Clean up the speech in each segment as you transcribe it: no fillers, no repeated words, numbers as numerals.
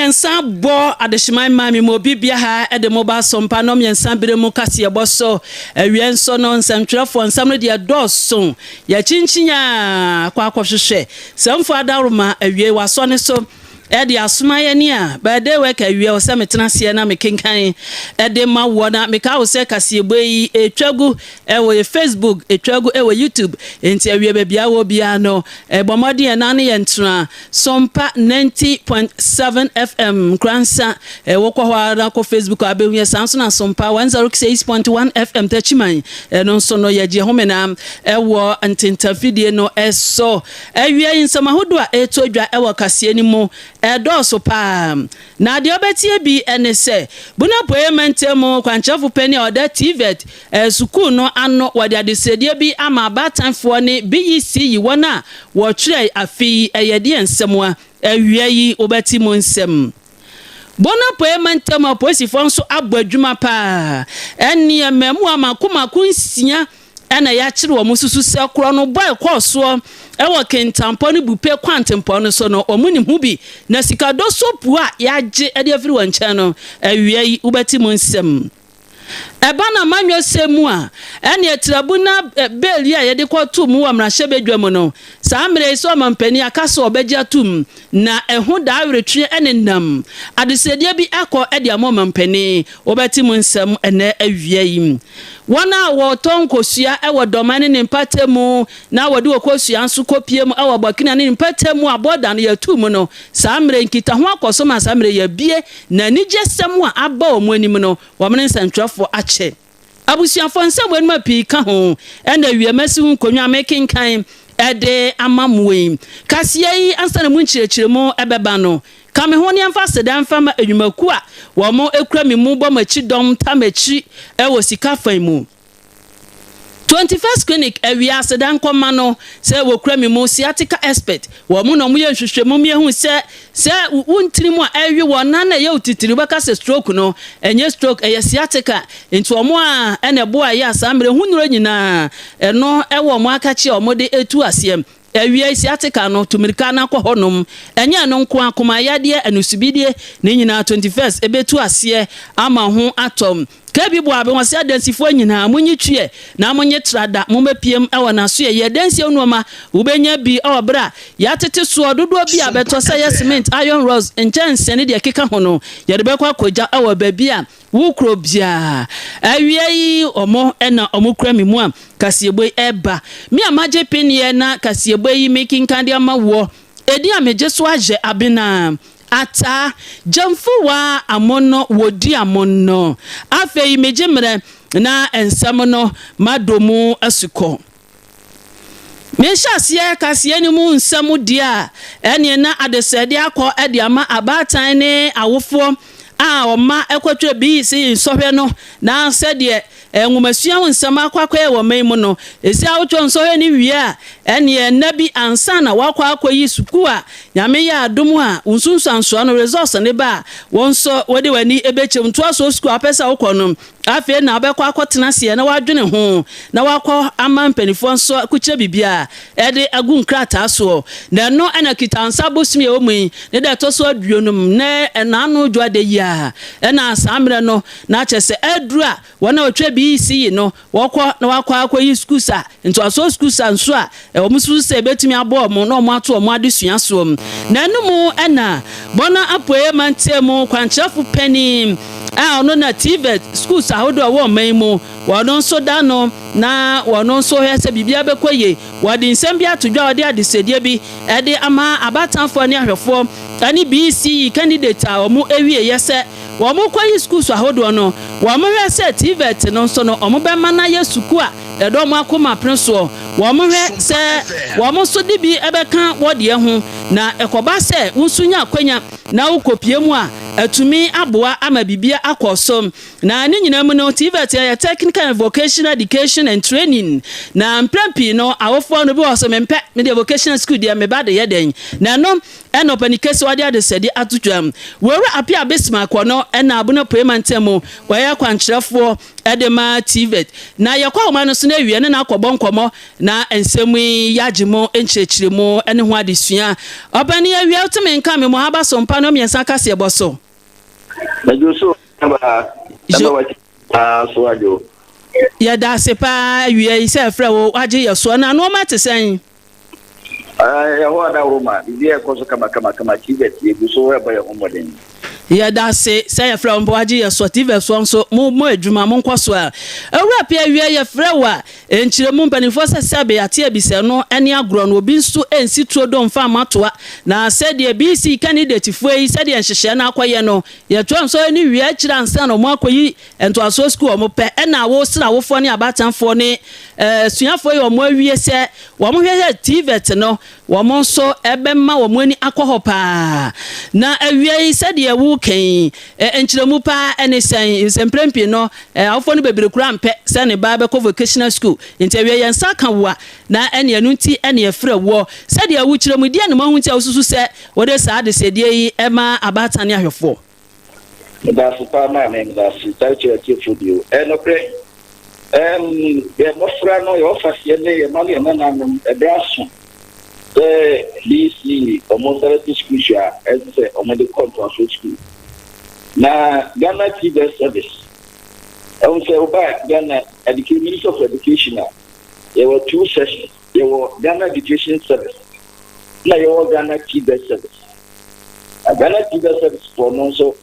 Nnɔnmiɛnsa bɔ adehyeman maa me ma obi bia ha de mo ba asompa nnɔnmiɛnsa bere mu kaseɛbɔ so. Awia nso no nsɛmtwerɛfoɔ nsɛm no deɛ dɔɔso. Yɛakyinkyin a kɔ akɔhwehwɛ sɛmfo adaworoma awiei wasɔ ne so de asoma yɛn a birthday work awie wɔ sɛ metena aseɛ na mekenkan de ma woɔ na meka wo sɛ kaseɛbɔ yi ɛtwa gu ɛwɔ yɛ Facebook ɛtwa gu ɛwɔ YouTube nti awie baabi a wɔ biara no ɛbɔ mmɔden ɛna ne yɛn tena Sompa 90.7 FM Nkoransa wokɔ hɔ ara kɔ Facebook a bɛhu yɛ saa nso na Sompa 106.1 FM Takyiman ɛno nso no yɛgye homena ɛwɔ ntentafidie no ɛso. Awia yi nsɛm ahodoɔ a ɛretɔ dwa ɛwɔ kaseɛ no mu ɛdɔɔso paa na deɛ wobɛtie bi ɛne sɛ Bono Apueeɛ Mantam mu kwankyerɛfo panin a ɔda TVET Sukuu no ano wɔde adesrɛdeɛ bi ama abaatanfoɔ ne BEC yi wɔn a wɔtwerɛe afe yi ɛyɛ deɛ nsɛm a awia yi wobɛte mu nsɛm. Bono Apueɛ Mantam apolisifoɔ nso abɔ adwuma paa ɛneɛ mmaamua mako mako nsia ɛna yɛakyere wɔn susu sɛ korɔnobɔ a ɛkɔɔ soɔ ɛwɔ Kintampo ne Bupe kwantempɔn no so no wɔn nim ho bi na sikadɔ sopuo a yɛagye de afiri wɔn nkyɛn no awia yi wobɛte mu nsɛm. Ɛba no amanyɔsɛm mu a, ɛneɛ Trabu na bail yi a yɛde kɔtoo mu wɔ mmarahyɛbadwa mu no, saa mmerɛ yi sɛ ɔmampanin aka sɛ ɔbɛgye atom na ɛho daa aweretweɛ nenam adesrɛdeɛ bi akɔ de ama ɔmampanin. Wobɛte mu nsɛm ɛnnɛ awia yi. Wɔn a wɔtɔ nkosua wɔ Dɔma ne ne mpatamu na wɔde wɔn kosua nso kɔpie mu wɔ Burkina ne ne mpatamu a bɔɔda no yɛato mu no, saa mmerɛ yi nkitaho akɔ so ma saa mmerɛ yi yɛabue na anigyesɛm a aba wɔn anim no, wɔn ne nsɛntwerɛfoɔ akyɛ. Abusuafoɔ nsɛm weinom a pii ka ho na awie masi ho nkonnwa a merekenkan de ama mo yi. Kaseɛ yi ansa na mu nkyerɛkyerɛmu bɛba no, ka me ho na yɛmfa aseda mfa ma nnwumakuo a wɔkura me mu bɔ m'akyi dɔm taa m'akyiri wɔ sika fan mu. 21st Clinic awia aseda nkɔma no sɛ wɔkura me mu sciatica expert. Wɔn na wɔyɛ nhwehwɛmu ma yɛhu sɛ sɛ wo ntini mu a ɛwe wɔ nan na ɛyɛ wo titiri wobɛka sɛ stroke no ɛnyɛ stroke ɛyɛ sciatica. Nti wɔn a ɛna ɛboa ɛyɛ a saa mmerɛ ho nnuro nyinaa ɛno ɛwɔ wɔn akakye a wɔde ɛtu aseɛ. Awiei, sciatica no, tu mmirika na kɔ hɔnom. Ɛnyɛ ɛno nko ara, koma yadeɛ, anusubidie, ne nyinaa 21st ɛbɛtu aseɛ ama ho atɔ. KB Boaben, ɔse adansifoɔ nyinaa, monyi tweɛ na monye trada, mommɛpiem wɔ n'asoɛeɛ. Adansie nnoɔma, wobɛnya bi wɔ berɛ a yɛatete soɔ, dodoɔ bi a bɛtɔ sɛ ɛyɛ cement, iron rods, nkyɛnsee ne deɛ ɛkeka ho no, yɛde bɛkɔ akɔgya wɔ baabi a Wo kuro biara. Awia yi ɔmo na ɔmo kura me mu a kaseɛbɔ yi ɛba. Me a magye peneɛ na kaseɛbɔ yi mekenkan de ama woɔ. Edin a megye so ayɛ Abena Ataa Gyamfuwa Amono Wodi Amono. Afei megye mmerɛ na nsɛm no madɔ mu asukɔ. Mehyɛ aseɛ kaseɛ no mu nsɛm deɛ a, ɛneɛ na adesrɛdeɛ akɔ de ama abaatan ne awofoɔ a wɔn kɔtwerɛ BEC nsɔhwɛ no, na sɛdeɛ nwomasua ho nsɛm akɔ akɔyɛ wɔ ɔman yi mu no, ɛsi a wotwerɛ nsɔhwɛ no wie a, ɛneɛ nna bi ansa na woakɔ akɔyi sukuu a Nyame yɛ adom a wo nsunsuansoɔ no, results no ba a, wo nso wode w'ani bɛkyɛm ntoasoɔ sukuu a wopɛ sɛ wokɔ no. Afei na wobɛkɔ akɔtena aseɛ na woadwene ho, na woakɔ ama mpanimfoɔ nso akukyerɛ biribiara de agu nkrataa soɔ. Na ɛno na Kitansa bosome a ɛwɔ mu yi ne da ɛtɔ so aduonum ne nnaano dwoada yi ara na saa mmerɛ no na kyerɛ sɛ aduru a wɔn a wɔtwa BECE no wɔkɔ na wɔakɔ akɔyi sukuus a ntoasoɔ sukuus a nso a wɔn susu sɛ ɛbɛtumi aboa wɔn na wɔato wɔn adesua soɔ. Na ɛno mu na Bono Apueeɛ Mantam kwankyerɛfo panin a ɔno na TVET sukuus ahodoɔ a ɛwɔ ɔman yi mu, wɔn nso da ano na wɔn nso hwɛ sɛ biribiara bɛkɔ yie. Wɔde nsɛm bi ato dwa a wɔde adesrɛdeɛ bi de ama abatanfoɔ ne ahwɛfoɔ ne BECE candidate a wɔawieɛ sɛ wɔkɔyi sukuus ahodoɔ no, wɔhwɛ sɛ TVET no nso no wɔbɛma no ayɛ sukuu a ɛdɔ wɔn akoma pene soɔ. Wɔhwɛ sɛ wɔn nso de bi bɛka wɔ deɛ ho, na ɛkɔba sɛ wo nso nya akwanya na wokɔpue mu a, atumi aboa ama biribiara akɔ so. Na ne nyinaa mu no, TVET yɛ Technical and Vocational Education and Training. Na mprɛn pii no, awofoɔ no bi wɔ hɔ sɛ, mempɛ, me deɛ vocational school deɛ, me ba de yɛ dɛn? Na ɛno. Ɛna ɔpanin kɛseɛ ɔde adesrɛdeɛ ato dwa. Wura Appiah Bismarck ɔno ɛna Abono Apuei Mantam mu ɔyɛ kwankyerɛfoɔ ɛde ma TVET. Na yɛkɔ ahoma no so na awie ne no akɔbɔ nkɔmmɔ na nsɛm yi yɛagye mu nkyerɛkyerɛmu ne ho adesua. Ɔpanin, awia wotumi nka me Mohaba Sompa no mmiɛnsa kaseɛbɔ so. Adwo so ba ɛma wakyi paa so adwo. Yɛda ase paa awia yi sɛ ɛfrɛ wo wagye yɛ soɔ. Na nnoɔma te sɛn? Yɛhɔ adaworo ma biribi a ɛkɔ so kamakamakama. TVET yɛgu so ɛbɔ yɛn ho mmɔden. Yɛda ase sɛ yɛfrɛ wo mpo wagye yɛ soɔ. TVET soɔ nso mo mo adwuma mo nkɔ so a. Owura Pia, awia yɛfrɛ wo a, nkyerɛmu mpanimfoɔ sɛ sɛbe ate abisɛ no ne agorɔ no, obi nso nsi turo do mfa mmatoa. Na sɛdeɛ BC candidatefoɔ yi, sɛdeɛ nhyehyɛɛ no akɔyɛ no, yɛtoa nsɔhwɛ no wie akyire ansa na wɔn akɔyi ntoasoɔ sukuu wɔn pɛ. Ɛna wosrɛ awofoɔ ne abaatanfoɔ ne asuafoɔ yi wɔn awie sɛ wɔn hwɛ sɛ TVET no wɔn nso ɛbɛma wɔn ani akɔ hɔ paa. Na awia yi, sɛdeɛ woka yi, nkyerɛmu paa ɛne sɛn sɛ mprɛn pii no awofoɔ no bebree kura mpɛ sɛ ne ba bɛkɔ vocational school? Nti awia yɛn nsa ka wo a, na ɛne ɛno nti ɛne ɛfrɛ woɔ. Sɛdeɛ wokyerɛ mu deɛ ne mo ahu nti a wosusu sɛ wɔde saa adesɛdeɛ yi ɛma abaatan ne ahwɛfoɔ? Medase paa maame, medase saa kyerɛ atiefo bio. Ɛnokorɛ, yɛ mmɔfra no, yɛwɔ faseɛ ne yɛ ma no yɛ nananom, ɛberɛ aso sɛ BC ɔmo select schools a ɛsɛ sɛ ɔmo de kɔ ntoasoɔ school. Na Ghana TVET Service, ɛho sɛ woba Ghana Education, Ministry of Education a, yɛwɔ two sections. Yɛwɔ Ghana Education Service na yɛwɔ Ghana TVET Service. Na Ghana TVET Service foɔ no nso,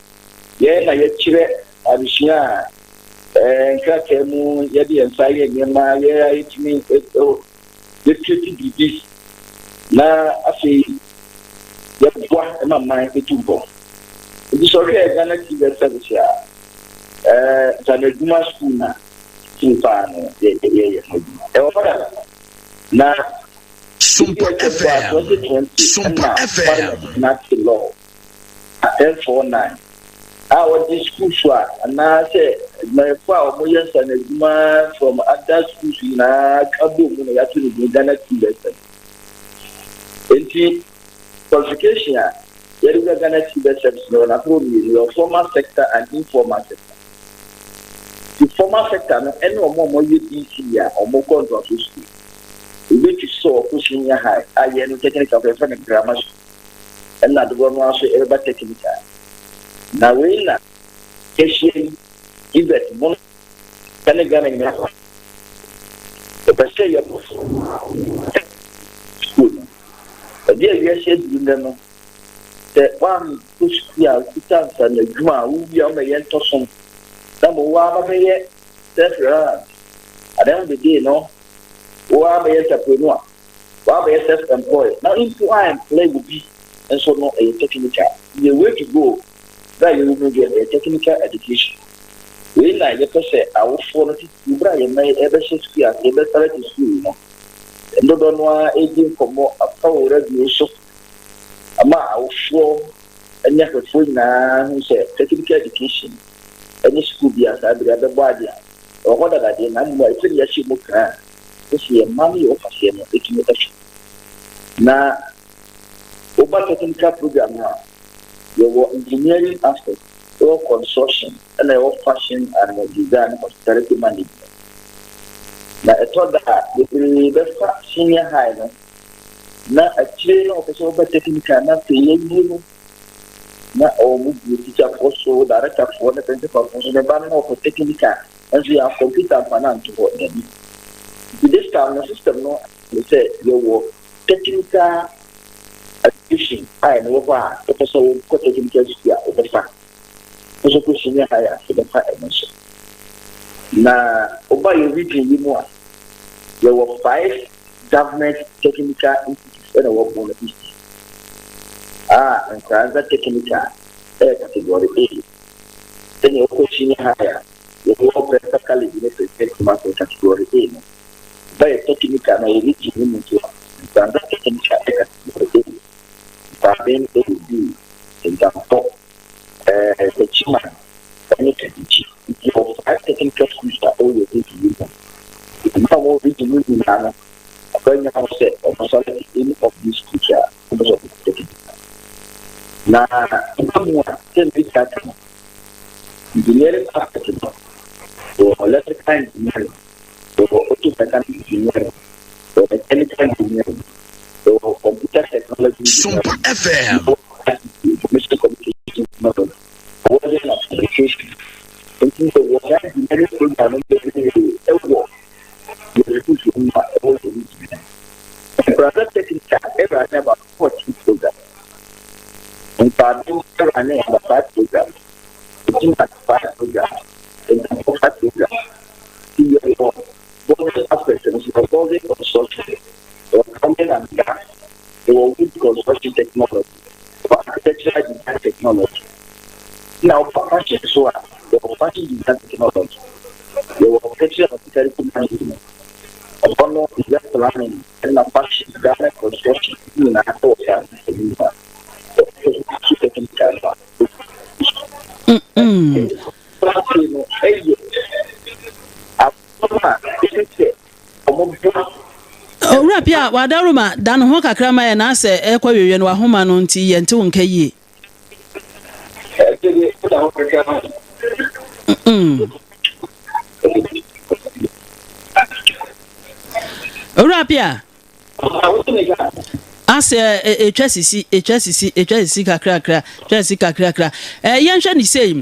yɛn na yɛkyerɛ adesua a nkrataa mu, yɛde yɛn nsa yɛ nneɛma, yɛ yɛtumi yɛtireti biribi na afei yɛboa ma man etu mpɔn. Nti sɛ ɔhwɛ Ghana TVET Service a, nsanadwuma school na sukuu paa no yɛyɛ ho adwuma ɛwɔ hɔ dada na Sumpa FM. Sumpa FM. Parliament Law 1049 a wɔde schools a anaasɛ adwumayɛfo a wɔyɛ nsanadwuma from other schools nyinaa ka bɔ mu na yɛato no din Ghana TVET Service. Nti qualification a yɛde wura Ghana TVET Service no, wɔn ahorow mmienu: yɛwɔ formal sector and informal sector. The formal sector no ɛne wɔn a wɔyɛ BC a wɔkɔ ntoaso school, ebi sɛ ɔkɔ senior high a yɛn no technical fɛfɛ no grammar school, ɛna dodoɔ no nso ɛbɛba technical. Na wei na yɛahyia yi, TVET mo ɛne Ghana nyinaa yɛpɛ sɛ yɛbɔ school no ɛde a wiase aduru nnɛ no sɛ woankɔ sukuu a wokuta nsa na adwuma a wowie a woma yɛn ntɔsom na ma wo ara bɛyɛ self reliant. At the end of the day no, wo ara bɛyɛ entrepreneur, wo ara bɛyɛ self employed na mpo a employ wo bi nso no, ɛyɛ technical. The way to go bere a yɛwɔ mu deɛ, ɛyɛ technical education. Wei na yɛpɛ sɛ awofoɔ no titiri, bere a yɛn mma yɛbɛhyɛ sukuu ase, yɛbɛstart sukuu no, dodoɔ no ara redi nkɔmmɔ afa wɔ radio so ama awofoɔ ne ahwɛfoɔ nyinaa ho sɛ technical education ne sukuu bi a saa bere abɛbɔ ade a ɛwɔ hɔ dadadeɛ, na mmom a ɛsɛ ne yɛahyɛ mu kra a ɛsɛ yɛn mma no yɛ wɔfaseɛ no ɛtumi ɛhwɛ. Na woba technical program no a, yɛwɔ engineering aspect, yɛwɔ construction, ɛna yɛwɔ fashion and design, hospitality management. Na ɛtɔ da a bebree bɛfa senior high no na akyire na wɔpɛ sɛ wɔbɛ technical, na afei yɛwie no na ɔwɔ mu bie teacherfoɔ so, directorfoɔ ne principalfoɔ so, ne ba no na wɔpɛ technical nso yɛ computer mfa no anto hɔ dabi. Nti this time no, system no ne sɛ yɛwɔ technical education a ɛno wɔ hɔ a wɔpɛ sɛ wɔkɔ technical school a wɔbɛfa nso kɔ senior high a wɔbɛfa ɛno nso. Na ɔba yɛ region yi mu a, yɛwɔ five government technical institutes ɛna ɛwɔ Bono East a Nkoranza Technical ɛyɛ category A, sɛnea wɔkɔ senior high a yɛwɔ Prempeh College ne President Kumasi category A no. Ɔba yɛ technical na yɛ region yi mu nso a, Nkoranza Technical ɛyɛ category A, Nkwaben ɛyɛ B, Ntampɔ, Techiman ɛne Kadikyi. Nti yɛwɔ five technical schools a ɛwɔ yɛ region yi mu. Ɛmu a wɔwɔ region mu nyinaa no, akɔnya ho sɛ ɔmo select any of these schools a wɔn sɛ ɔmo technical. Na woba mu a, sɛ mɛsi aka no, engineering aspect no, yɛwɔ electrical engineering, yɛwɔ auto mechanic engineering, yɛwɔ mechanical engineering, yɛwɔ computer technology Sompa engineering, FM. yɛwɔ ICT, information communication technology, welding and fabrication. Nti yɛwɔ saa engineering program no bebree wɔ yɛn schools mu a ɛwɔ yɛn region mu. Nkurase Technical ɛrane about 14 programs. Mpaado ɛrane about 5 programs. Ejima 5 programs. Ntampo 5 programs. Nti yɛwɔ building aspect no so, yɛwɔ building construction, yɛwɔ plumbing and gas, yɛwɔ wood construction technology, yɛwɔ architectural design technology. Na wofa fashion so a, yɛwɔ fashion design technology, yɛwɔ catering and hospitality management, ɛhɔ no event planning ɛna fashion, garment construction ne nyinaa wɔ saa system yi mu a wɔkɔ technical no a. Afei no ɛyɛ asɛm a ɛsɛ sɛ ɔmo boa. Owura Pia, wadaroma da ne ho kakra ma yɛ na asɛ ɛkɔ wiewie no wahoma no nti yɛnte wo nka yie. Ɛsɛ woda hɔ kakra ma. Owura Pia. Wote me ka? Asɛ ɛtwa sisi, ɛtwa sisi, ɛtwa sisi kakrakra, twa sisi kakrakra. Yɛnhwɛ ne sei,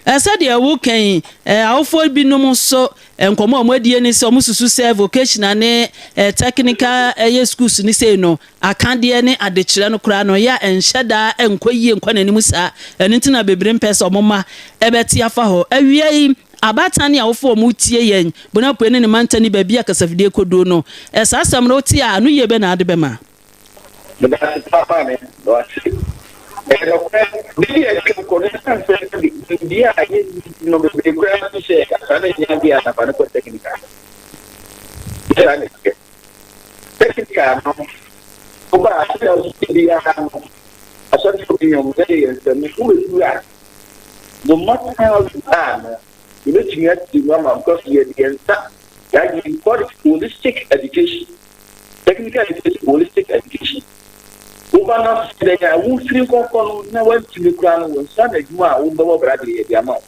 sɛdeɛ wokan awofoɔ binom nso nkɔmmɔ a wɔn adie ne sɛ wɔn susu sɛ vocational ne technical ɛyɛ schools ne sei no, akadeɛ ne adekyerɛ no koraa no yɛ a ɛnhyɛ daa ɛnkɔ yie nkɔ n'anim saa. Ɛno nti na bebree mpɛ sɛ wɔn mma ɛbɛte afa hɔ. Awia yi, abaatan ne awofoɔ a wɔn tie yɛn Bonapue ne ne mantam ne baabi a kasafidie kɔduro no, saa asɛm no wote a, ano yie bɛ na ade bɛma? Meda ase paa maame, meda wo ase. Ɛyɛ nokorɛ, bere bi a atwam kɔ no, ɛsiane sɛ nimdeɛ a yɛnni nti no, bebree koraa fi sɛ saa na ɛhia deɛ a na fa no kɔ technical. Nyɛ saa na ɛteɛ. Technical no, woba a, sɛdeɛ wosusu biara no, asɔre bi nnwom, yɛde yɛn nsam, wobɛduru a, no matter how you are no, yɛbɛtumi atie mu ama because yɛde yɛn nsa, yɛayɛ, we call it holistic education. Technical education, holistic education. Woba no sɛ dɛn a wofiri nkɔnkɔ no na woantumi koraa no, wo nsa na adwuma a wobɛbɔ bra deɛ yɛde ama wo.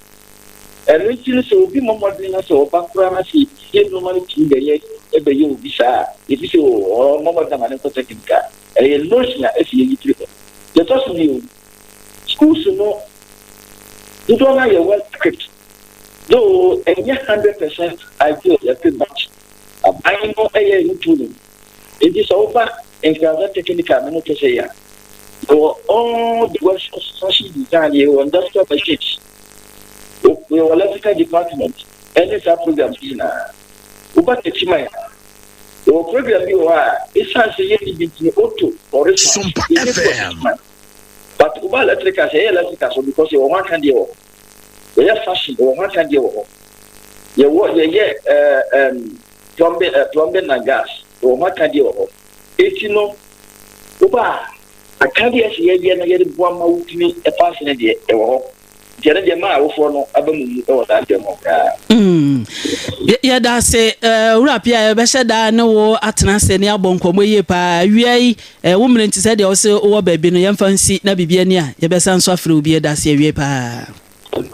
Ɛno nti no, sɛ obi mmɔ mmɔden na sɛ ɔba koraa na sɛ yɛtie nneɛma no tumi bɛyɛ ɛbɛyɛ obi saa a, yɛfi sɛ ɔmmɔ mmɔden ama ne nkɔ technical. Ɛyɛ notion a ɛsi yɛyi firi hɔ. Deɛ ɛtɔ so bio, schools no dodoɔ no ayɛ well equipped, though ɛnyɛ 100% ideal yɛpɛ, but aban no ɛyɛ ɛho tooling. Nti sɛ woba Nkraza Technical no mu kɛsɛ yi a, yɛwɔ all the workshops, fashion design, yɛwɔ industrial machines, yɛwɔ electrical department ɛne saa programs nyinaa. Woba Techiman a, yɛwɔ program bi wɔ hɔ a ɛsiane sɛ yɛnni bi nti no, auto or Sompa yɛnyɛ bi wɔ FM. Techiman, but woba electrical sɛ yɛyɛ electrical so because yɛwɔ ho akadeɛ wɔ hɔ, yɛyɛ fashion, yɛwɔ ho akadeɛ wɔ hɔ, yɛwɔ yɛyɛ ɛɛ ɛm plumbing, plumbing and gas, yɛwɔ ho akadeɛ wɔ hɔ. Eti no woba a, akadeɛ sɛ yɛyɛ no yɛde boa ma wotumi ɛpaase no deɛ ɛwɔ hɔ, nti ɛno deɛ maa awofoɔ no aba mu mu ɛwɔ saa deɛ mu koraa. Yɛda ase, Owura Pia. Yɛbɛhyɛ daa ne wo atena ase ne abɔ nkɔmmɔ yie paa. Awia yi, wo mmerɛ nti, sɛdeɛ wo sɛ wowɔ baabi no, yɛmfa nsi na biribi ani a yɛbɛsa nso afrɛ wo bi. Yɛda ase awie paa.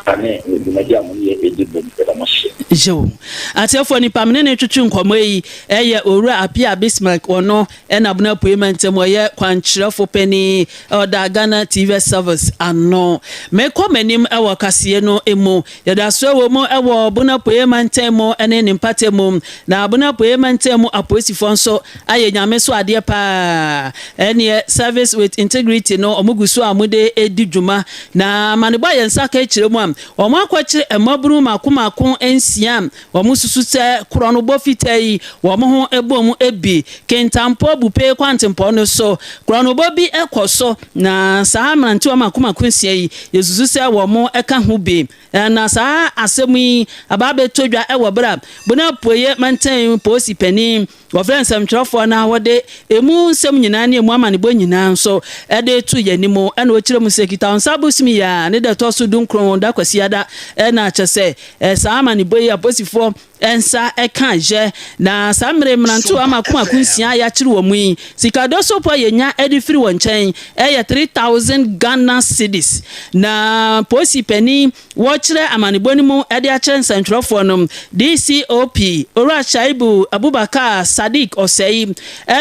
Ane dwumadi a mo ne yɛ ɛdi bom, yɛda mo ase. Yew. Atiefoɔ, nipa mene ne twetwe nkɔmmɔ yi ɛyɛ Owura Apia Bismarck. Ɔno ɛna Abena Apue mantam ɔyɛ kwankyerɛfo panin, ɔda Ghana TV Service ano. Mekɔ m'anim ɛwɔ kaseɛ no mu. Yɛda so wɔ mu ɛwɔ Abena Apue mantam mu ɛne ne mpata mu. Na Abena Apue mantam mu apolisifoɔ nso ayɛ Nyame so adeɛ paa. Ɛneɛ service with integrity no, ɔmo gu so a ɔmo de edi dwuma. Na amanebɔ a yɛn nsa ka akyerɛ mu a, wɔn akɔkyere mmabunu mako mako 6 a wɔn susu sɛ korɔnobɔ fitaa yi wɔn ho bɔ mu bi. Kentampɔ Bupe kwantempɔn no so, korɔnobɔ bi kɔ so, na saa mmerantewa mako mako 6 yi, yɛsusu sɛ wɔn ka ho bi. Na saa asɛm yi aba abɛtɔ dwa wɔ berɛ a Bona Apueeɛ mantam polisi panin wɔfrɛ nsɛmtwerɛfoɔ na wɔde emu nsɛm nyinaa ne emu amanebɔ nyinaa nso de to yɛn anim. Ɛna ɔkyerɛ mu sɛ Kitawonsa bosom yi a ne da ɛtɔ so 19, da Kwasiada, ɛna kyɛ sɛ saa amanebɔ yi apolisifoɔ nsa ka yɛ. Na saa mmere mmerantewa mako mako nsia a yɛakyere wɔn yi, sika dɔsopɔ a yɛnya de firi wɔn nkyɛn yɛ 3,000 Ghana cedis. Na polisi panin wɔkyerɛ amanebɔ no mu de akyerɛ nsɛntwerɛfoɔ no, DCOP Owura Shaibu Abubakar Sadiq Osei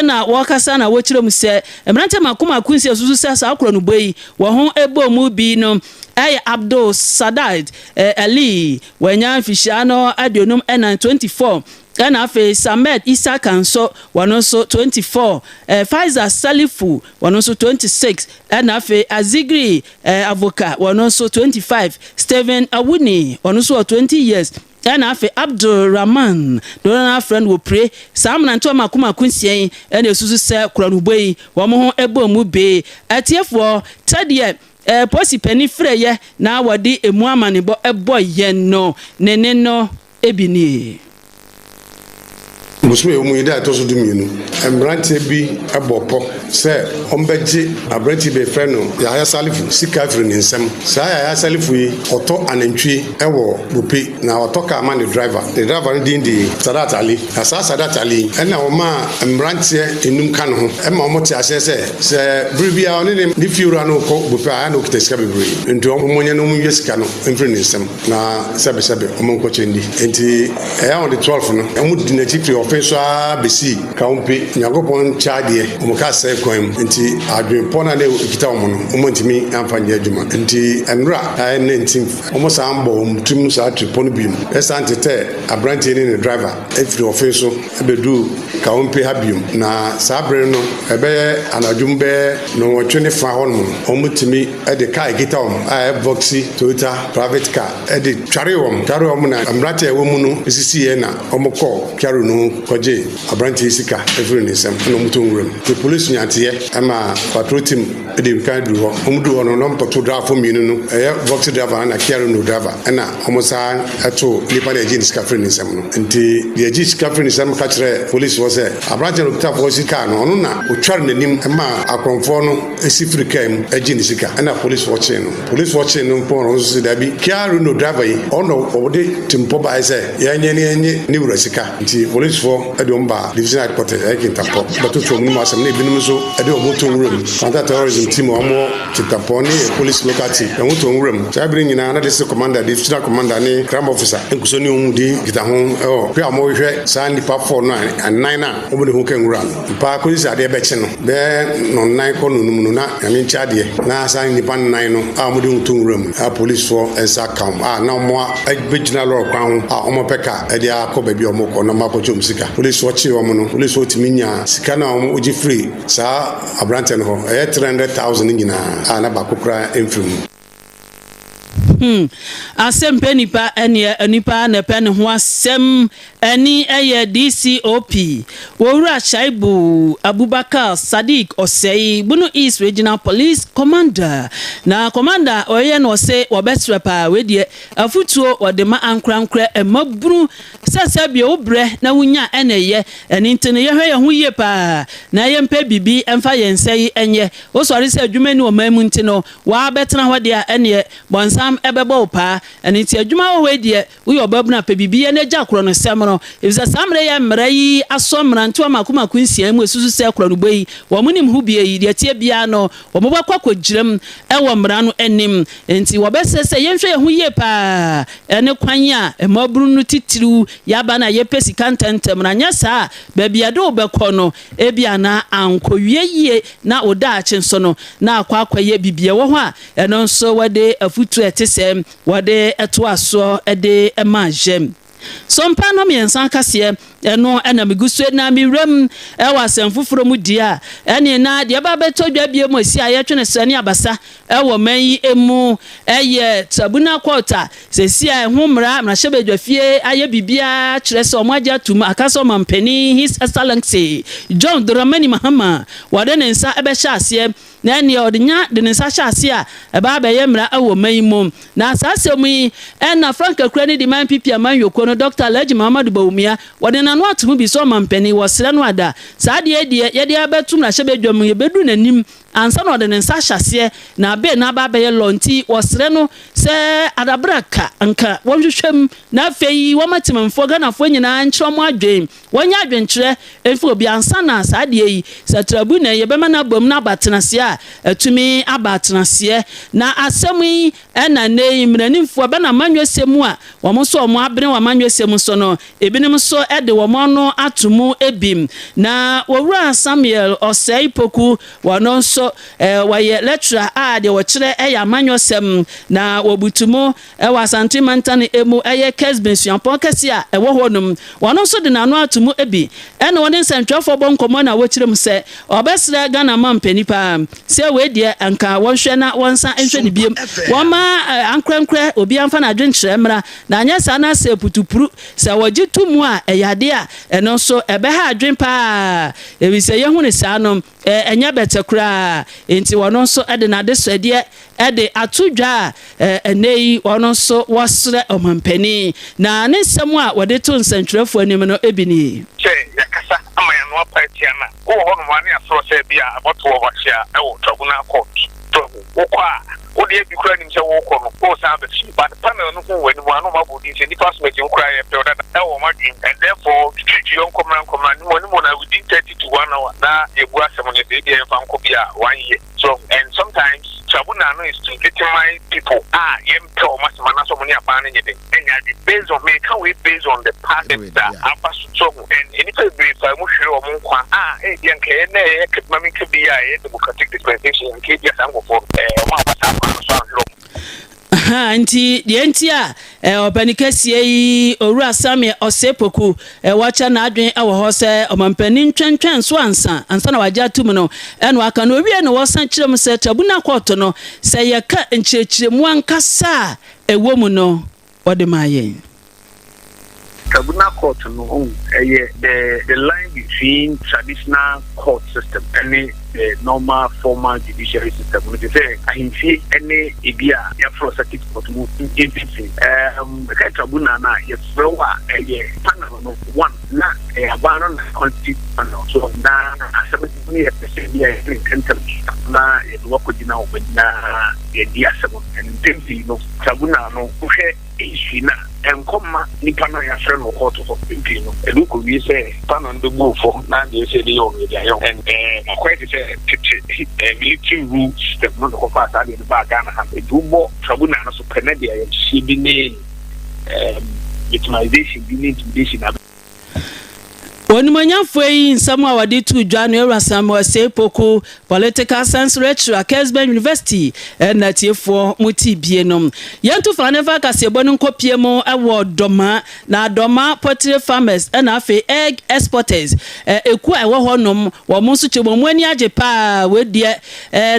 na wɔkasa na wɔkyerɛ mu sɛ mmeranteɛ mako mako nsia susu sɛ saa korɔnobɔ yi wɔn ho bɔ mu bi no yɛ Abdul Sadad Ali, wanya mfihyia no 54, 24, ɛna afei Samed Isaka nso, wɔno nso 24, Faiza Salifu, wɔno nso 26, ɛna afei Azigri Avoka, wɔno nso 25, Stephen Awuni, wɔno nso wɔ 20 years, ɛna afei Abdul Rahman, dodoɔ no ara frɛ no Opire. Saa mmerantewa mako mako nsia yi ɛna ɛsusu sɛ korɔnobɔ yi wɔn ho bɔ mu bee. Atiefoɔ, sɛdeɛ Polisi panin frɛeɛ na wɔde emu amanebɔ bɔ yɛn no, ne ne no bi nie. Bosome a ɛwɔ mu yi da a ɛtɔ so 12, mmeranteɛ bi bɔ pɔ sɛ wɔbɛgye aberanteɛ bi a yɛfrɛ no Yahaya Salifu sika afiri ne nsam. Saa Yahaya Salifu yi, ɔtɔ anantwie wɔ Bope, na ɔtɔ kaa ma ne driver. Ne driver no din de Sadat Ali. Na saa Sadat Ali yi na ɔmaa mmeranteɛ nnum ka ne ho ma wɔte aseɛ sɛ, sɛ bere biara ɔne ne ne fiewura no rekɔ bope a, ɛyɛ a na ɔkita sika bebree. Enti wɔnyɛ na wɔnwia sika no mfiri ne nsam na sɛbesɛbe wɔnkɔkyɛ nni. Enti ɛyɛ on the 12 no, wɔdii n'akyi firi ɔfe so ara bɛsii Kaompe. Nyankopɔn nkyɛ adeɛ, wɔn kaa sɛe kwan mu. Enti adwenpɔ no a na ɛkita wɔn no, wɔantumi amfa nyɛ adwuma. Enti nnora a ɛyɛ 19th, wɔsan bɔɔ wɔn tirim saa tiripɔ no bio, san tetɛɛ aberanteɛ ne ne driver firi ɔfe so bɛduu Kaompe ha bio. Na saa bere no, ɛbɛyɛ anadwo mu bɛyɛ nnɔnwɔtwe ne fa hɔnom no, wɔtumi de kaa a ɛkita wɔn a ɛyɛ Voxy Toyota private car de twaree wɔn. Twaree wɔn na mmerante a ɛwɔ mu no sisiiɛ na wɔkɔɔ Kiaru no ho kɔgyee aberanteɛ yi sika firii ne nsam na wɔtoo nwura mu. Nti polisi nyanteɛ ma patrol team de mmirika duru hɔ. Wɔduru hɔ no, na wɔkɔto driverfoɔ mmienu no, ɛyɛ Voxy driver na Kia Renault driver, ɛna wɔsan too nipa no a yɛgyee ne sika firii ne nsam no. Nti deɛ ɛgyee sika firii ne nsam ka kyerɛɛ polisifoɔ sɛ, aberanteɛ no a ɔkita Voxy car no, ɔno na ɔtware n'anim maa akorɔmfoɔ no si firi kaa mu gyee ne sika, ɛna polisifoɔ kyee no. Polisifoɔ kyee no mpo no, ɔno nso se dabi, Kia Renault driver yi, ɔno na ɔde tirimpɔ baeɛ sɛ yɛnyɛ na yɛnnye ne wura sika. Nti polisifoɔ de wɔn baa division headquarters, ɛyɛ Kintampo, bɛtoto wɔn mu asɛm na ebinom nso de wɔn too nwura mu. Counter terrorism team a wɔwɔ Kintampo ne police local team de wɔn too nwura mu. Saa bere nyinaa na district commander, divisional commander ne crime officer nkuso ne wɔn di nkitaho wɔ hwɛ a wɔhwehwɛ saa nnipa four no a nnan no a wɔde ho ka nwura no. Mpaa kosi sɛ adeɛ bɛkye no, bɛyɛ nnɔnnan kɔ nnɔnum no, na Nyame nkyɛ adeɛ, na saa nnipa nnan no a wɔde wɔn to nwura mu a polisfoɔ nsa ka wɔn a na wɔabɛgyina lɔre kwan ho a wɔpɛ kaa de akɔ baabi a wɔkɔ na wɔakɔgye wɔn sika. Polisfoɔ kyee wɔn no, polisfoɔ tumi nyaa sika no a wɔgye firii saa aberanteɛ no hɔ, ɛyɛ 300,000 no nyinaa a na baako koraa mfiri mu. Hmm, asɛm pɛ nipa ɛneɛ onipa na ɛpɛ ne ho asɛm ɛne ɛyɛ DCOP Owura Shaibu Abubakar Sadiq Osei Bono East Regional Police Commander na Commander ɔyɛ na ɔse wɔbɛsrɛ paa wei deɛ afutuo wɔde ma ankorankorɛ mmabunu sɛ sɛ bio wo brɛ na wonya ɛna ɛyɛ ɛne nti no yɛhwɛ yɛn ho yie paa na yɛmpɛ biribi ɛmfa yɛn nsa yi ɛnyɛ wosɔre sɛ adwuma ni ɔman mu nti no Woabɛtena hɔ deɛ a, ɛnneɛ bɔnsam bɛbɔ wo paa. Ɛno nti adwuma wɔ hɔ yi deɛ, woyɛ ɔbaabunu a, pɛ biribi yɛ na gya korɔnosɛm no. Efisɛ saa mmerɛ yi a mmara yi asɔ mmerantewa mmaako mmaako nsia mu asusu sɛ korɔnobɔ yi, wɔn nim ho bie yi, deɛ ɛteɛ biara no, wɔbɛkɔ akɔgyina mu wɔ mmara no anim. Enti wɔbɛsrɛ sɛ yɛnhwɛ yɛn ho yie paa ne kwan a mmaabunu no titiriw yɛaba no a yɛpɛ sika ntɛmntɛm no, anyɛ saa a, baabi a yɛde wo bɛkɔ no, ebia na ankɔwie yie na wo daakye nso no, na akɔ akɔyɛ biribi a ɛwɔ hɔ a ɛno nso wɔde afotuo a ɛte sɛɛ wɔde toa soɔ de ma yɛn. So mpa no mmiɛnsa akaseɛ ɛno na megu so na me wuram wɔ asɛm foforɔ mu deɛ a ɛne na deɛ ɛba bɛtɔ dwa bio mu asi a yɛtwe no srɛ ne abasa wɔ man yi mu yɛ tribunal court a seesei a ɛho mmara mmarahyɛbadwafie ayɛ biribiara kyerɛ sɛ wɔn agye atum aka sɛ ɔmanpanin His Excellency John Dramani Mahama wɔde ne nsa bɛhyɛ aseɛ na ɛneɛ ɔde nya de ne nsa hyɛ aseɛ a ɛbaa bɛyɛ mmara wɔ man yi mu. Na saa asɛm yi ɛna Frank Akura ne Diman PP amanyɔkuo no Dɔkta Alhaji Muhammadu Bawumia wɔde n'ano ato mu bi sɛ ɔmanpanin wɔsrɛ no ada saa adeɛ yi deɛ yɛde abɛto mmarahyɛbadwam yɛbɛduru n'anim. ansa na ɔde ne nsa ahyɛ aseɛ na bill no aba abɛyɛ law. Nti wɔsrɛ no sɛ adabraka nka wɔnhwehwɛ mu na afei wɔma temamfoɔ Ghanafoɔ nyinaa nkyerɛ wɔn adwen, wɔnyɛ adwenkyerɛ mfi obi ansa na saa adeɛ yi sɛ tribunal yɛbɛma no abom no aba atenaseɛ a atumi aba atenaseɛ. Na asɛm yi ɛna nnɛ yi mmaranimfoɔ bɛ na amanyɔsɛm mu a wɔn nso wɔn abene wɔ amanyɔsɛm so no, ebinom nso de wɔn ano ato mu ebim. Na Owura Samuel Ɔsɛe Poku, wɔn nso wɔyɛ lecturer a deɛ wɔkyerɛ yɛ amanyɔsɛm na wɔbutu mu wɔ Asante mantam mu, ɛyɛ Kesben Suapɔn kɛse a ɛwɔ hɔ nom. Wɔn nso de n'ano ato mu bi ɛna wɔne nsɛntwerɛfoɔ bɔ nkɔmmɔ na wɔkyerɛ mu sɛ ɔbɛsrɛ Ghana mampanin paa sɛ wei deɛ anka wɔnhwɛ na wɔnsan nhwɛ no biem, wɔmma ankorɛnkorɛ obiara mfa n'adwenkyerɛ mmra, na anyɛ saa na sɛ putupuru sɛ wɔgye to mu a, ɛyɛ adeɛ a ɛno nso ɛbɛha adwen paa, ɛfiri sɛ yɛhu no saa no ɛnyɛ bɛtɛ koraa. Enti ɔno nso de n'adesrɛdeɛ de ato dwa a ɛnnɛ yi ɔno nso wɔsrɛ ɔmampanin. Na ne nsɛm a wɔde to nsɛntwerɛfoɔ anim no bi nie. Sɛ yɛakasa ama yɛn ano apa atia no a, wowɔ hɔnom a ne yɛasorɔ sɛ bi a abɔto wɔ hɔ ahyia wɔ Tribunal Court. So ahu? Wokɔ a, wo deɛ bi koraa nim sɛ worekɔ no, woresan aba fie. But panel no hu w'anim a, na wɔabɔ wo din sɛ nnipa asomasi wo koraa yɛpɛ wo dada wɔ wɔn adwene mu and therefore twitwiritwi yɔnkɔ mmra nkɔmmra anim anim na within 30 to one hour na yɛbu asɛm no sɛ ebia yɛmfa nkɔ bi a one year. So ahu? And sometimes tribunal no is to victimize people a yɛmpɛ wɔn asɛm anaasɛ wɔn ne aban no nyɛ dɛn ɛnyɛ adwene based on, meka wei based on the past a aba so. So ahu? And nnipa bebree faa mu hweree wɔn nkwa a ebia nka ɛyɛ na ɛyɛ ka ma menka bi a ɛyɛ democratic dispensation nka ebia saa nkurɔfoɔ no ɛɛ wɔn amfa saa kwan no so anhwere wɔn. Ahaa, nti deɛ nti a ɔpanin kɛseɛ yi, Owura Samuel Osei Poku, wakyɛ n'adwene wɔ hɔ sɛ ɔmampanin ntwɛntwɛn so ansa ansa na wagye atom no, ɛna waka no. Owie no, wɔsan kyerɛ mu sɛ Tribunal Court no, sɛ yɛka nkyerɛkyerɛmu ankasa a ɛwɔ mu no, wɔde maa yɛn. Tribunal court no wohu ɛyɛ the the line between traditional court system ɛne the normal formal judiciary system no te sɛ ahemfie ɛne ebi a yɛafrɛ circuit court mu mfimfini. Ɛɛm ɛka tribunal no a yɛfrɛ wo a ɛyɛ panel no one na ɛyɛ aban no na constitute panel so na asɛm no yɛ pɛ sɛ bi a yɛde ntɛmntɛm na yɛde wakɔgyina wɔn anim na yɛdi asɛm no. Mpɛn pii no tribunal no wohwɛ History no a, ɛnkɔ mma nipa no a yɛafrɛ no wɔ kɔɔto hɔ. Mpɛn pii no, ɛno kɔwie sɛ panel no bɛbu wo fɔ na deɛ ɛsɛ sɛ yɛde yɛ wo no, yɛde ayɛ wo. And akɔyɛ te sɛ tete military rule system no na ɛkɔfaa saa adeɛ no baa Ghana ha no. Nti wobɔ tribunal no so pɛ na ɛde ayamhyehyeɛ bi ne victimization bi ne intimidation aba. Onimuonyamfoɔ yi nsɛm a wɔde too dwa no Ewura Samuel Osei Poku, Political Science Lecturer, Kesben University, na atiefoɔ mo te bie no. Yɛnto fa ne mfa kaseɛbɔ no nkɔpie mu wɔ Dɔma, na Dɔma Poultry Farmers na afei Egg Exporters ekuo a ɛwɔ hɔ nom, wɔn nso kyɛ wɔn ani agye paa, wei deɛ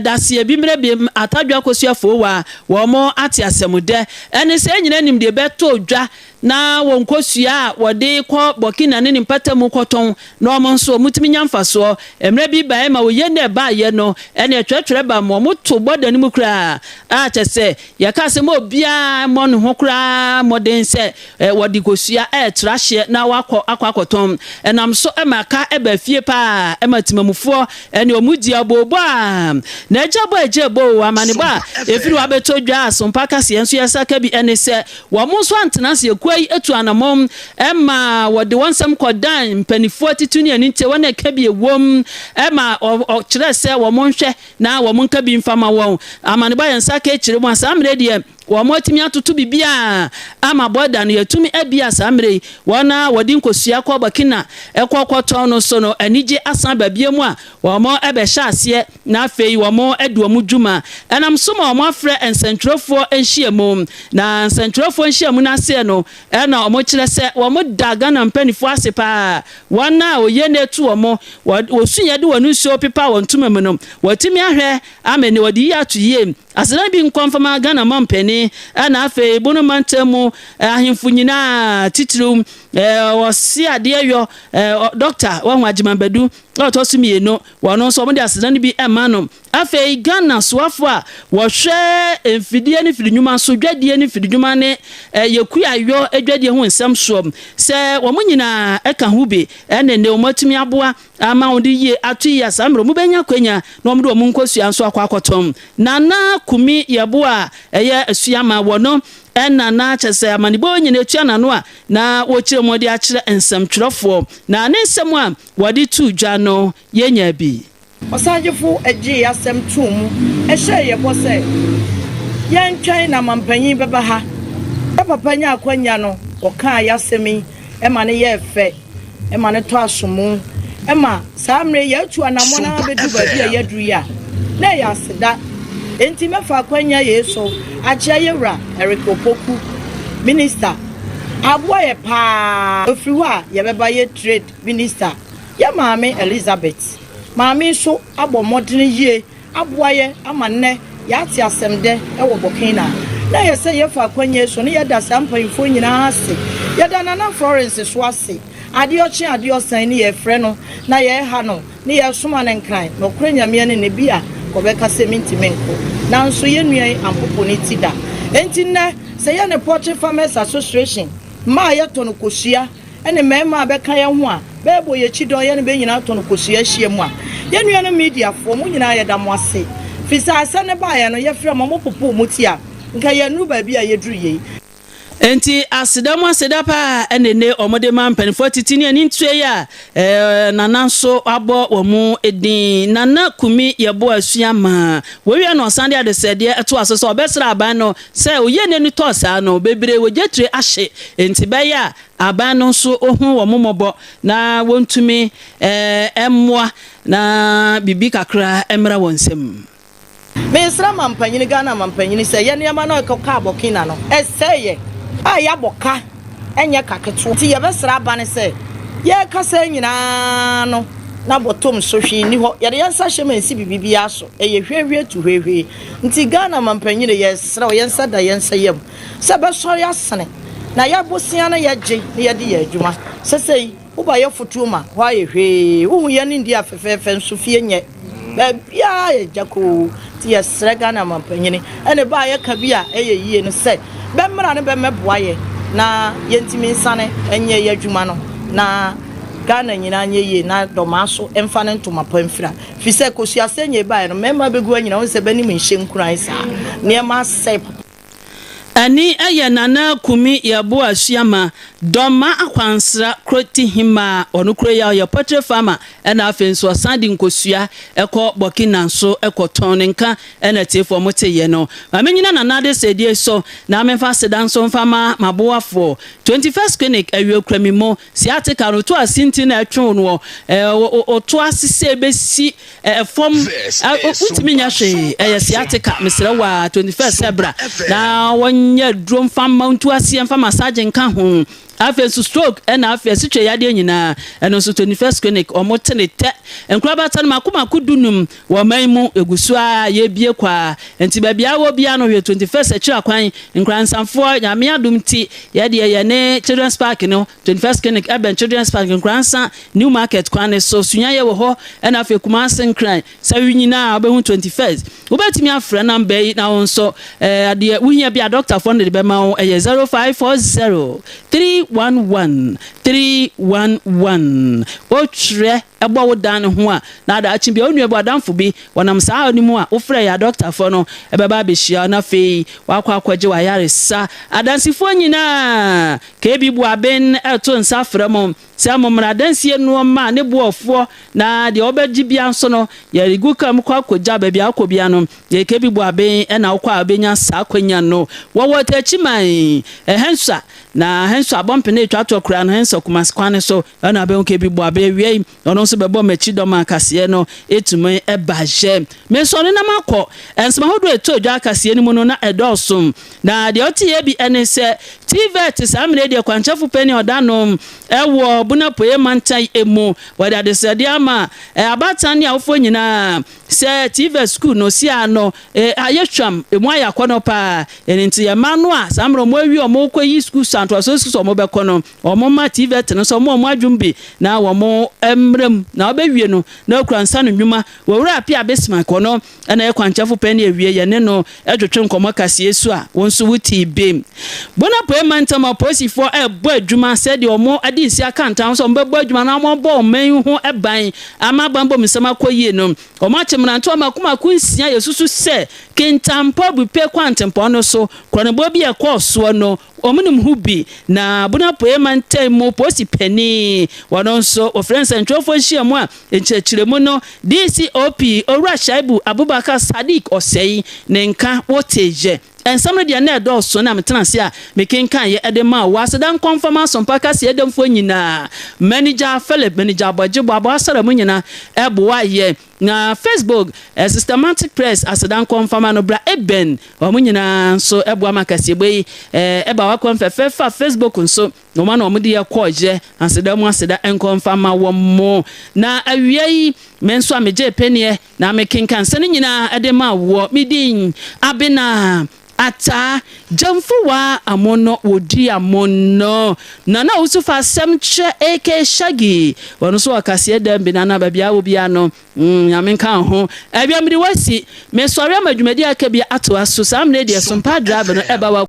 daseɛ bi mmerɛ bi Atadwe Akosua Fowa, wɔn ate asɛm dɛ, ɛne sɛ yɛn nyinaa nim deɛ ɛbɛtɔ dwa na wɔn nkosua a wɔde kɔ Burkina ne ne mpatamu kɔtɔn na wɔn nso wɔtumi nya mfasoɔ. Mmerɛ bi baeɛ ma wɔyɛ na ɛbaeɛ no ɛne ɛtwerɛtwerɛ ba ma wɔto bɔda no mu koraa a kyɛ sɛ yɛka sɛ ma obiara mmɔ ne ho koraa mmɔden sɛ wɔde kosua ɛretra hyeɛ na wakɔ akɔ akɔtɔn. Ɛnam so ma ka ba fie paa ma temamufoɔ ɛne wɔn di aboobɔ a na agya bɔ agya bɔ o. Amanebɔ a ɛfiri hɔ abɛtɔ dwa a Sompa kaseɛ nso yɛsa ka bi ɛne sɛ Wɔn nso antena ase. Akuo yi tuu anamɔn ma wɔde wɔn nsɛm kɔdan mpanimfoɔ atitiriw ne animteɛ, wɔn a ɛka bi wom ma wɔkyerɛɛ sɛ wɔnhwɛ na wɔnka bi mfa ma wɔn. Amanebɔ a yɛn nsa ka kyerɛ mu a saa mmerɛ yi deɛ wɔatumi atoto biribiara ama bɔda no yɛatumi abia saa mmerɛ yi. Wɔn a wɔde nkosua kɔ Burkina kɔ kɔtɔn no nso no anigye asan aba bio mu a wɔbɛhyɛ aseɛ na afei wɔadi wɔn dwuma. Ɛnam so ma wɔafrɛ nsɛntwerɛfoɔ nhyiamu. Na nsɛntwerɛfoɔ nhyiamu no aseɛ no, ɛna wɔkyerɛ sɛ wɔda Ghana mpaninfoɔ ase paa. Wɔn a oye na etu wɔn, wɔsuiɛ de wɔn nsuo pepa wɔn ntoma mu no, wɔatumi ahwɛ ama ɛnnɛ wɔde yie ato yie. Aseda bi nkɔ mfama Ghana mampanin, ɛna afei Bono mantam mu ahemfo nyinaa, titiriw ɔse adeɛ yɔ, Dɔkta, wahu, Agyeman Badu, a ɔtɔ so mmienu, wɔn nso wɔde aseda no bi rema no. Afei Ghana soafoɔ a wɔhwɛ mfidie ne mfidinwuma so dwadie ne mfididwuma ne yɛ kuayɔ dwadie ho nsɛm soɔ sɛ wɔn nyinaa ka ho bi ne nnɛ wɔn atumi aboa ama wɔn de yie ato yie a saa mmerɛ wɔn bɛnya akwanya na wɔn de wɔn nkosua nso akɔ akɔtɔn. Nana Kumi Yeboah a ɛyɛ Asuama wɔ no ɛna na kyerɛ sɛ amanebɔ nyinaa ɛtua n'ano a na wɔkyerɛ mu de akyerɛ nsɛmtwerɛfoɔ na ne nsɛm a wɔde too dwa no yɛnyaa bi. Ɔsagyefo gyee asɛm too mu hyɛɛ yɛn bɔ sɛ yɛntwɛn na mampanyin bɛba ha. Yɛn papa nyaa akwannya no, ɔkaa yɛn asɛm yi ma no yɛɛ fɛ ma no tɔ asom ma saa mmerɛ yi yɛatu anammɔn ara bɛduru baabi a yɛaduru yi a, na ɛyɛ aseda. Enti mɛfa akwannya yei so akyea yɛn wura Eric Opoku, Minista. Aboa yɛ paa. Ɛfiri hɔ a yɛbɛba yɛ Trade Minista, yɛn maame Elizabeth. Maame nso abɔ mmɔdene yie aboa yɛ ama nnɛ yɛate asɛm dɛ wɔ Burkina. Na ɛyɛ sɛ yɛfa akwannya yi so ne yɛda saa mpanyimfoɔ nyinaa ase. Yɛda Nana Florence so ase. Adeɛ ɔkye adeɛ ɔsan ne yɛfrɛ no na yɛha no ne yɛsoma no nkran. Nɔkorɛ Nyame ani no bi a ɔbɛka sɛ mentumi nkɔ. Nanso yɛn nua yi ampopo ne ti da. Enti nnɛ sɛ yɛne Poultry Farmers Association mma a yɛtɔ no kosua ne mmarima a bɛka yɛn ho a bɛɛbɔ yɛn akyi dɔn yɛne bɛ nyinaa tɔn kosua hyia mu a, yɛn nuanom Mediafoɔ, mo nyinaa yɛda mo ase, firi sɛ asɛm no baeɛ no yɛfrɛɛ mo a mopopoo mo ti a, nka yɛnnuru baabi a yɛduru yei. Enti aseda mu aseda paa na enne wɔde ma mpanimfoɔ atiti ne anintue yi a Nana nso abɔ wɔn din. Nana Kumi Yeboah Asuamaa. Wɔwie no ɔsan de adesrɛdeɛ toa so sɛ ɔbɛsrɛ aban no sɛ oyie n'ani tɔɔ saa no, bebree wɔ gyatire ahye, enti bɛyɛ a aban no nso hu wɔn mmɔbɔ na wɔntumi mmoa na biribi kakra mmra wɔn nsam. Mesrɛ mampanyini, Ghana mampanyini sɛ yɛ nneɛma no a ɛkɔ kaa Burkina no ɛsɛe yɛ a yɛabɔ ka ɛnyɛ ka ketewa nti yɛbɛsrɛ aban sɛ yɛrekasa yi nyinaa no na bɔtɔm so hwee nni hɔ yɛde yɛn nsa hyɛ ma ɛnsi biribi biara so ɛyɛ hwiehwie to hwiehwie nti Ghana mampanyini yɛsrɛ wo yɛn nsa da yɛn nsa yam sɛ bɛsɔre asene na yɛ bosea no yɛgye na yɛde yɛ adwuma sɛsɛi woba yɛ fotuo ma hɔ ayɛ hwee wohu yɛn ne ndi a fɛfɛɛfɛ nso fie nyɛ baabiara yɛ gyakoo nti yɛsrɛ Ghana mampanyini ɛne ba a yɛka bi a ɛyɛ yie no sɛ bɛmmra ne bɛmmɛboa yɛ na yɛntumi nsane nyɛ yɛ adwuma no na Ghana nyinaa nyɛ yie na dɔmaa so mfa ne ntoma pa mfira Firi sɛ kosua sɛ nyɛ baeɛ no mmarima bɛgu anyina wohu sɛ bɛnim nhyɛ nkuran saa nneɛma asɛe papa. Ɛne yɛ Nana Kumi Yeboah Suama, Dɔma Akwansra kuro ti hemaa, ɔno kuro yi a ɔyɛ poultry farmer ɛna afei nso ɔsan de nkosua kɔ Burkina nso kɔ tɔn ne nka ɛna atiefoɔ mo te yɛ no. Ma me nyina Nana Adesɛdie so na me mfa aseda nso mfa ma m'aboafoɔ 21st Clinic Awia kura me mu Sciatica no, to ase nti na ɛtwe wo no, ɔto ase sɛ ɛbɛsi fam, wontumi nyɛ hwee, ɛyɛ sciatica, mesrɛ wo a, 21st sɛ bra na wɔnyɛ aduro mfa mma ntu aseɛ mfa massage nka ho. Afei nso stroke ɛna afei asitwe yadeɛ nyinaa, ɛno nso 21st clinic wɔn te ne tɛ. Nkorabata no mako mako dunum wɔ ɔman mu, ɛgu so ara yɛbie kɔ ara, nti baabi a wɔ biara no hwɛ 21st akyiri akwan, Nkoransafoɔ, Nyame adom nti yɛdeɛ yɛne Children's Park no 21st Clinic ɛbɛn Children's Park Nkoransa New Market kwan no so, Sunyani wɔ hɔ ɛna afei Kumasi Nkran Sɛwi nyinaa wobɛhu 21st. Wobɛtumi afrɛ number yi na wo nso adeɛ wohia bi a dɔktafoɔ no de bɛma wo, ɛyɛ 0540 311 311. Wotwerɛ bɔ wo dan no ho a na daakye bi a wo nua bi w'adamfo bi wɔnam saa haw no mu a wofrɛ yɛ adɔktafoɔ no ɛbɛba abɛhyia wo na afei wakɔ akɔgye w'ayaresa. Adansifoɔ nyinaa KB Boaben reto nsa frɛ mo sɛ mommra adansie nnoɔma ne boɔfoɔ na deɛ wobɛgye bia nso no yɛregu kaa mu kɔ akɔgya baabi a wokɔ bia no yɛ KB Boaben na wokɔ a wobɛnya saa akwanya no. Wɔwɔ Techiman, Henswa na Henswa abɔmpene retwa toɔ koraa no Henswa Kumasi kwan no so na wobɛhu KB Boaben. Awia yi Ɔno nso bɛbɔ m'akyi dɔm a kaseɛ no tumi ba hyɛ. Mesɔre na makɔ. Nsɛm ahodoɔ a ɛtɔɔ dwa kaseɛ no mu no na ɛdɔɔso. Na deɛ ɔteeɛ bi ne sɛ, TVET saa mmerɛ yi deɛ kwankyerɛfo panin a ɔda ano wɔ Bono Apueeɛ mantan mu. Wɔde adesrɛdeɛ ama abaatan ne awofoɔ nyinaa. sɛ TVET sukuu no si ano ayɛ hwam, emu ayɛ akɔnɔ paa. Ɛno nti yɛ mma no a saa mmerɛ wɔn awie wɔn kɔ yi sukuu so antoasoɔ sukuu so wɔn bɛkɔ no, wɔn ma TVET no nso wɔn wɔn adwom bi na wɔn mmerɛ mu na wɔbɛwie no na wɔkura nsa no nnwuma. Wɔwura Appiah Bismarck, ɔno na ɛyɛ kwankyerɛfo pɛn ne awie yɛne no twetwe nkɔmmɔ kaseɛ su a wo nso wotii bi. Bono Apueɛ Mantam apolisifoɔ rebɔ adwuma sɛdeɛ wɔn ade nsi aka ntam sɛ wɔbɛbɔ adwuma na wɔabɔ ɔman yi ho ban ama abanbɔ mu nsɛm akɔ yie no. Wɔakye mmerantewa mmaako mmaako nsia a yɛsusu sɛ Kintampo Abupe kwantempɔn no so korɔnobɔ bi a ɛkɔɔ soɔ no wɔnim ho bi. Na Bono Apueɛ Mantam mu polisi panin, wɔno nso wɔfrɛ nsɛntwerɛfoɔ nhyiamu a Nkyerɛkyerɛmu no, DCOP Owura Shaibu Abubakar Sadiq Osei ne nka wotee yɛ. Nsɛm no deɛ na ɛdɔɔso na metena ase a mekenkan yɛ de maa wo. Aseda nkɔ mfa ma Asompa Kaseɛ dɛmfoɔ nyinaa, Manager Philip, Manager Abɔgye Boaboa Asara mu nyina boa yɛ. Na Facebook, Systematic Press aseda nkɔ mfa ma no, Bra Eben, wɔn nyinaa nso boa ma kaseɛbɔ yi ba w'akwan fɛfɛ fa Facebook nso. Wɔn na wɔde yɛ kɔɔ yɛ aseda mu aseda nkɔ mfa ma wɔn mo. Na awia yi, me nso a megyee peneɛ na mekenkan nsɛm no nyinaa de maa woɔ. Me din, Abena Ataa Gyamfuwaa Amono Wɔdi Amono. Nana Owusu fa asɛm kyerɛ AK Shaggy. Ɔno nso wɔ kaseɛ dɛm bi Nana baabi a wɔ biara no, mm, Nyame nka wo ho. Awia mede wo asi. Mesɔre ama dwumadi a aka bi atoa so. Saa mmerɛ yi deɛ Sompa Drive no ɛba wa.